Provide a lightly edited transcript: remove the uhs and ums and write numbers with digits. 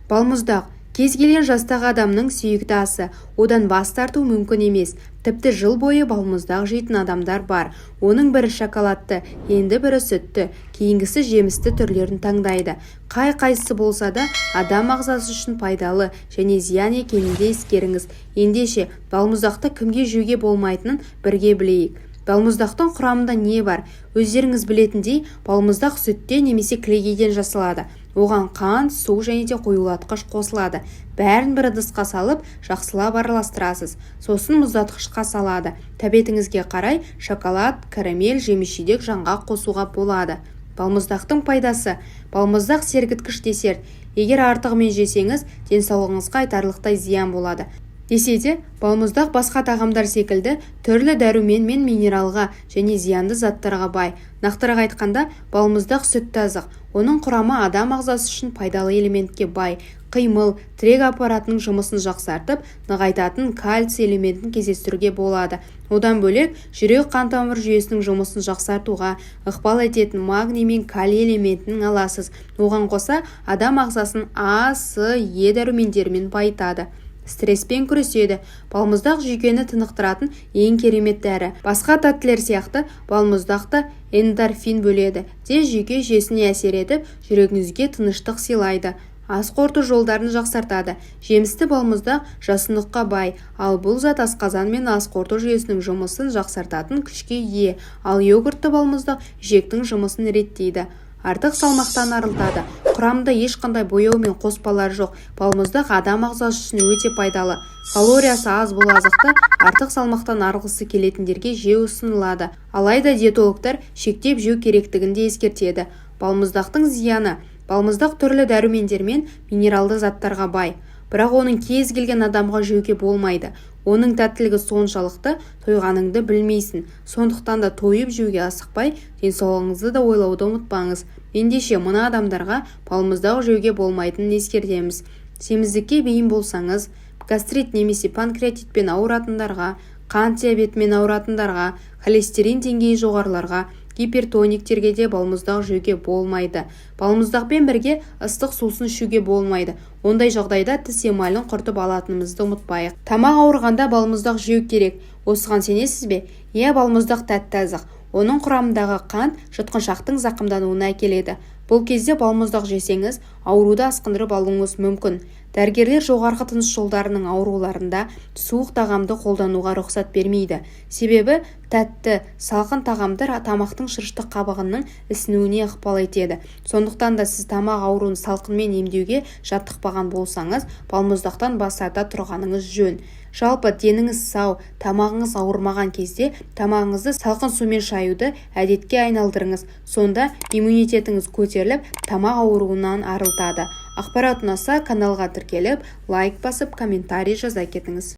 Балмұздақ – кез келген жастағы адамның сүйікті асы. Одан бас тарту мүмкін емес. Тіпті жыл бойы балмұздақ жейтін адамдар бар. Оның бірі шоколадты, енді бірі сүтті, кейінгісі жемісті түрлерін таңдайды. Қай-қайсысы болса да, адам ағзасы үшін пайдалы және зиян екенін де ескеріңіз. Ендеше, балмұздақты кімге жеуге болмайтынын бірге білейік. Балмұздақтың құрамында не бар? Өздеріңіз білетіндей, балмұздақ сүттен немесе кілегейден жасалады. Оған қант, су және де қоюлатқыш қосылады. Бәрін бір ыдысқа салып, жақсылап араластырасыз. Сосын мұздатқышқа салады. Тәбетіңізге қарай шоколад, карамель, жеміс-жидек, жаңғақ қосуға болады. Балмұздақтың пайдасы: Балмұздақ – сергіткіш десерт. Егер артығымен жесеңіз, денсаулығыңызға айтарлықтай зиян болады. Десе де, балмұздақ басқа тағамдар секілді түрлі дәрумен мен минералға және зиянды заттарға бай. Нақтырақ айтқанда, балмұздақ – сүтті азық. Оның құрамы адам ағзасы үшін пайдалы элементке бай. Қимыл, тірек аппаратының жұмысын жақсартып, нығайтатын кальций элементін кездестіруге болады. Одан бөлек, жүрек-қан тамыр жүйесінің жұмысын жақсартуға ықпал ететін магний мен калий элементін аласыз. Оған қоса, адам ағзасын А, С, Е дәрумендерімен байытады. Стресспен күреседі. Балмұздақ – жүйкені тынықтыратын ең керемет дәрі. Басқа тәттілер сияқты балмұздақ та эндорфин бөледі де, жүйке жүйесіне әсер етіп, жүрегіңізге тыныштық сыйлайды. Ас қорыту жолдарын жақсартады. Жемісті балмұздақ жасұныққа бай. Ал бұл зат асқазан мен ас қорыту жүйесінің жұмысын жақсартатын күшке ие. Ал йогуртты балмұздақ ішектің жұмысын реттейді, артық салмақтан арылтады. Құрамында ешқандай бояу мен қоспалар жоқ балмұздақ адам ағзасы үшін өте пайдалы. Калориясы аз бұл азықты артық салмақтан арылғысы келетіндерге жеу ұсынылады. Алайда диетологтар шектеп жеу керектігін де ескертеді. Балмұздақтың зияны: Балмұздақ түрлі дәрумендер мен минералды заттарға бай. Бірақ оның кез келген адамға жеуге болмайды. Оның тәттілігі соншалықты, тойғаныңды білмейсің. Сондықтан да тойып жеуге асықпай, денсаулығыңызды да ойлауды ұмытпаңыз. Ендеше, мына адамдарға балмұздақ жеуге болмайтынын ескертеміз: семіздікке бейім болсаңыз, гастрит немесе панкреатитпен ауыратындарға, қант диабетімен ауыратындарға, холестерин деңгейі жоғарыларға, гипертониктерге де балмұздақ жеуге болмайды. Балмұздақпен бірге ыстық сусын ішуге болмайды. Ондай жағдайда тіс эмалін құртып алатынымызды ұмытпайық. Тамақ ауырғанда балмұздақ жеу керек, осыған сенесіз бе? Иә, балмұздақ – тәтті азық. Оның құрамындағы қант жұтқыншақтың зақымдануына әкеледі. Бұл кезде балмұздақ жесеңіз, ауруды асқындырып алуыңыз мүмкін. Дәрігерлер жоғарғы тыныс жолдарының ауруларында суық тағамды қолдануға рұқсат бермейді. Себебі тәтті, салқын тағамдар тамақтың шырышты қабығының ісінуіне ықпал етеді. Сондықтан да сіз тамақ ауруын салқынмен емдеуге жаттықпаған болсаңыз, балмұздақтан бас тарта тұрғаныңыз жөн. Жалпы, деніңіз сау, тамағыңыз ауырмаған кезде тамағыңызды салқын сумен шаюды әдетке айналдырыңыз. Сонда иммунитетіңіз көтеріліп, тамақ ауруынан арылтады. Ақпарат ұнаса, каналға тіркеліп, лайк басып, комментарий жаза кетіңіз.